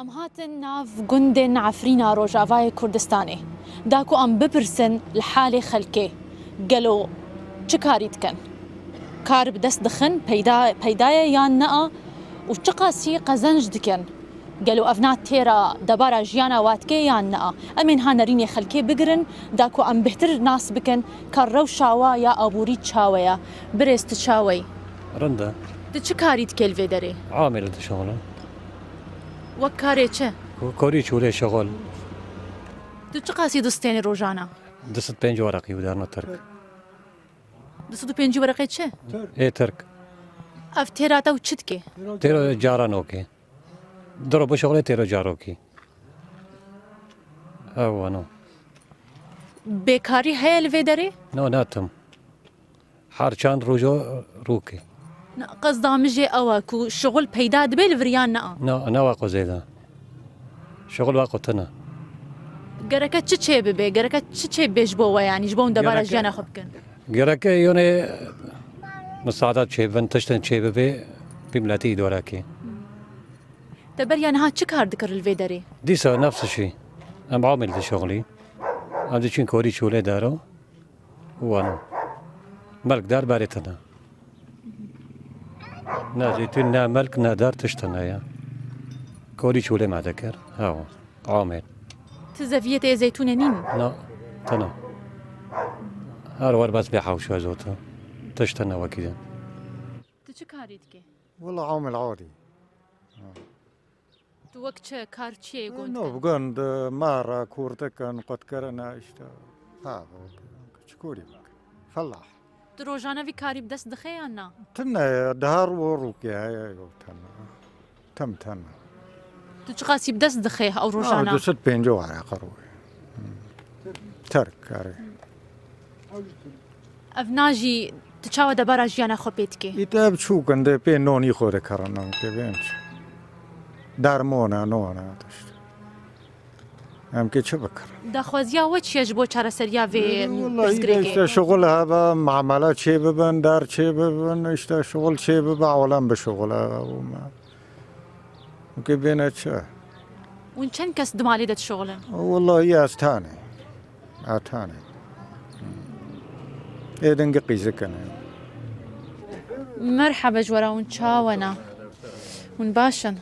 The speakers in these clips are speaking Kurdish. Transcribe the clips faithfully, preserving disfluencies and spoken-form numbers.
Em hatin nav gundên Efrîna Rojavayê Kurdistanê, da ku em bipirsin li halê xelkê, gelo çi karî dikin? Kar bi dest dixin, peyda, peyda ye yan nea? Û çiqasî qezenc dikin? Gelo ev na têra debara jiyana wa dike yan nea? Em ê niha nerînê xelkê bigirin, da ku em bêhtir nas bikin ka rewşa wa ya aborî çawe ye. Birêz, tu çawe yî? Rind e. Tu çi karî dikê li vê derê? Amêle dişixulim. Wek karê çi? Ko-, korî çûlê şixul. Tu çiqasî distênî rojana? Du sed pêncî wereqî û derna Tirk. Du sed û pêncî wereqê çi? Ê Tirk. Ev têra te û çi dike? Têro caran okê. Diro bişixulê têro carokî. Ew wano. Bêkarî heye li vê derê? No, ne tim. Her çend rojo rûkê. Na, qesda min jê ew e ku şixul peyda dibe li vir yan na? Na, ne waqo zêde. Şixul waqo tune. Gereke çi çê bibe? Gereke çi çê bibe ji bo we, yanî ji bo hûn debara Gereke jiyana xwe bikin? Gereke yonê misaada çê bibin, tiştin çê bibe, pî miletî îdare ke. Te beriya niha çi kar dikir li vê derê? Dîsa nefs şî. Em amil dişixulî. Em diçin korî çûlê dero. Wano. Melk dar berê tine. Ne zeytûn, ne melk, ne dar tişt tine ya. Korî çûlê me dikir. Hewa. Amel. Ti zeviyê te zeytûnê nîn? Na. Tine. Her wer bes bê hewşa zota. Tişt tine wekî din. Tu çi karî dikê? Wela amel adî. Tu wek çi, kar çi yê got? No, bi gund, mara, kurtikin, qutkirine, işte. Ha, çi korî bik? Fellah. Tu rojane vî karî bi dest dixe yan na? Tine, daha ro rûkê heye, yo, tine. Tim tine. Tu çiqasî bi dest dixe ew rojana? Ha, du sed pêncî wereqe rû. Terk karê. Ev na jî tu çawa debara jiyana xwe pê dikê? Îte ev çûk in dê pê nonî xwe dikirin, em kê bên çi? Dermon e, non e, tişt. Em kê çi bikirin? Daxwaziya we çi ye ji bo çareseriya vê Wallahî de pirsgirêkê? Işte şixul hebe, mamela çê bibin, der çê bibin, işte şixul çê bibe, alem bişixule. Û me. Wekî bêne çi? Hûn çend kes di malê de dişixulin? Wallahî ez tanê. Ez tanê. Ê dingî qîzikine. Merhebe ji we re, hûn çawa ne? Hûn baş in?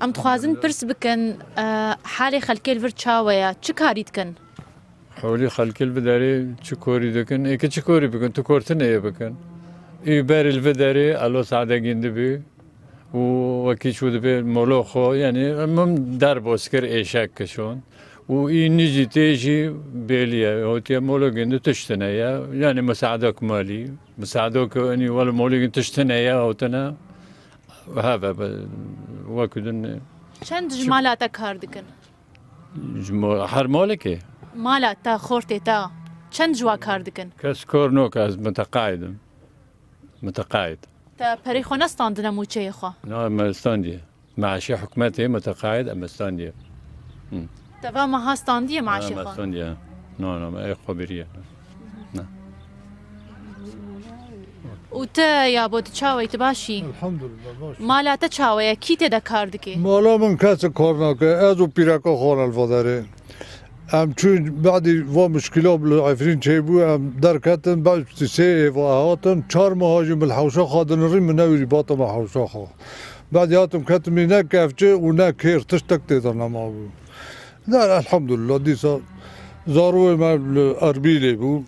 Em dixwazin pirs bikin, e, halê xelkê li vir çawa ye? Çi karî dikin? Holî xelkê li vê derê çi korî dikin? Êkê çi korî bikin? Tu kortinê yê bikin. Ê berî li vê derê elo sade gîndibî û wekî çû dibê molo xwe, yanî min derbas kir êşek kişon. Û î nî jî tê jî bêlî ye. Hotiye molo gindi tiştine ye. Yanî misaadok malî. Misaadok enî wele molo gindi tiştine ye hotine. Heve be, wekî din. Çend ji mala te kar dikin? Ji mo-, her malekê? Mala te, xortê te, çend ji wa kar dikin? Kes kor noke, ez miteqaid im. Miteqaid. Te perê xwe nestandine mûçeyê xwe? Na, me standiye. Meaşê hikûmetê miteqaid em standiye. Hı. Te va meha standiye meaşê xwe? Ha, me standiye. No, no, me ê xwe biriye. Na. Û te ya bo tu çawa yî, tu baş î? Elhamdulillah, baş. Mala te çawa ye? Kî tê de kar dike? Mala min kes kar nake. Ez û pîreka xwe ne li va derê. Em çûn badî va muşkila li Efrîn çêbû, em derketin, bad sê êva hatin, çar meha jî min li hewşa xwe dinirî, min newîrî bata me hewşa xwe. Badî hatim ketim, ne kevçe û ne kêr, tiştek tê de nemabû. Der elhamdulillah, dîsa zarûyê me li Erbîlê bû.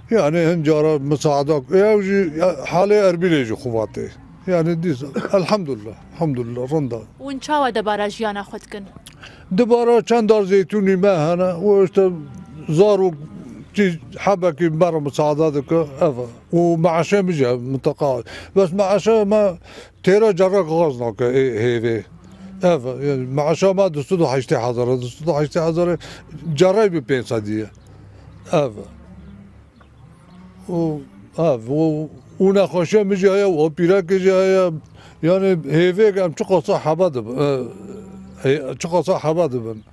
Yani hin cara misaada, ew jî halê Erbîlê jî xwe vatê. Yani dîsa, elhamdulillah, elhamdulillah, rinda. Hûn çawa debara jiyana xwe dikin? Dibara çend dar zeytûnî me hene, û işte zar û çî hebekî me re misaada dike, ev e. Û meaşe min jî miteqa. Bes meaşe me têra cerek xaz nake ê hêvê. Ev e. Yani meaşa me du sed û heştê hezar e, du sed û heştê hezar e, cerek bi pênc sedî ye. Ev e. Û, ha, û, û nexweşiya min jî heye, û pîrekê jî heye. Yani hêvêk em çiqasa heba dibin, e, hê-, çiqasa heba dibin.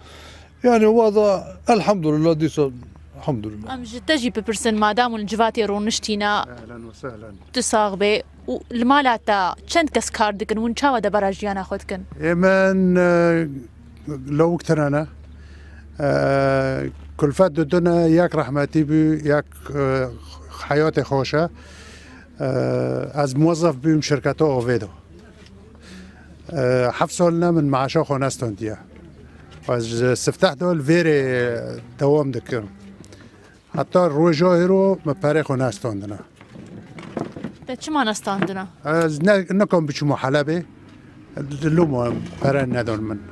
Yani wa da elhamdulillah dîsa Elhamdulillah. Em ji te jî bipirsin, madam hûn li civatê rûniştîne. Ehlen we sehlen. Tu sax bê. Û li mala te çend kes kar dikin? Hûn çawa debara jiyana xwe dikin? Ê min, e, lawik tine ne. E, kulfet didine, yek rehmetî bû, yek, e, heyatê xweş e. E, ez muwezzef bûm şirketa avê de. E, heft sal ne min maaşa xwe nestandiye. Ez ji sifteh de li vêrê dewam dikim. Heta roja îro me perê xwe nestandine. Te çima nestandine? Ez ne, nikom biçûma Helebê. Loma pere nedon min.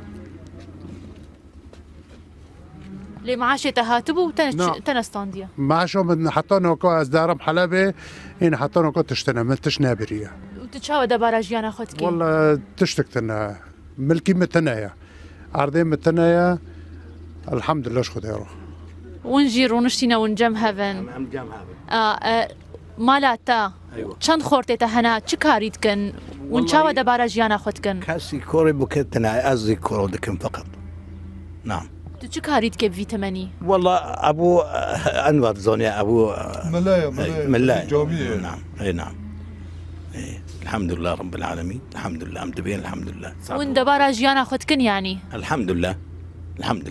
Lê maaşê te hatibû, te, Na. Te nestandiye? Maaşa min heta noka ez darim Helebê, ên heta noka tiştine, min tişt nebiriye. Û tu çawa debara jiyana xwe dikî? Walla tiştik tine. Milkî min tine ye. Erdê min tine ye. Elhamdulillah ji Xwedê re. Hûn jî rûniştîne, hûn cem hev in. Em, em cem hev in. A, e, mala te, Eywa. Çend xortê te hene? Çi karî dikin? Hûn Wallahî çawa debara jiyana xwe dikin? Kesî korê bike tine, ez zî koro dikim feqet. Nam. Tu çi karî dike bi vî temenî? Walla ebû, eh, Enver zaniye, ebû, eh, Mele ye, mele ye, mele. Camî ye. Nam, ê nam. Ê, elhamdulillah Rabbil Alemîn. Elhamdulillah, em dibên, elhamdulillah. Hûn debara jiyana xwe dikin yanî? Elhamdulillah. Elhamdulillah.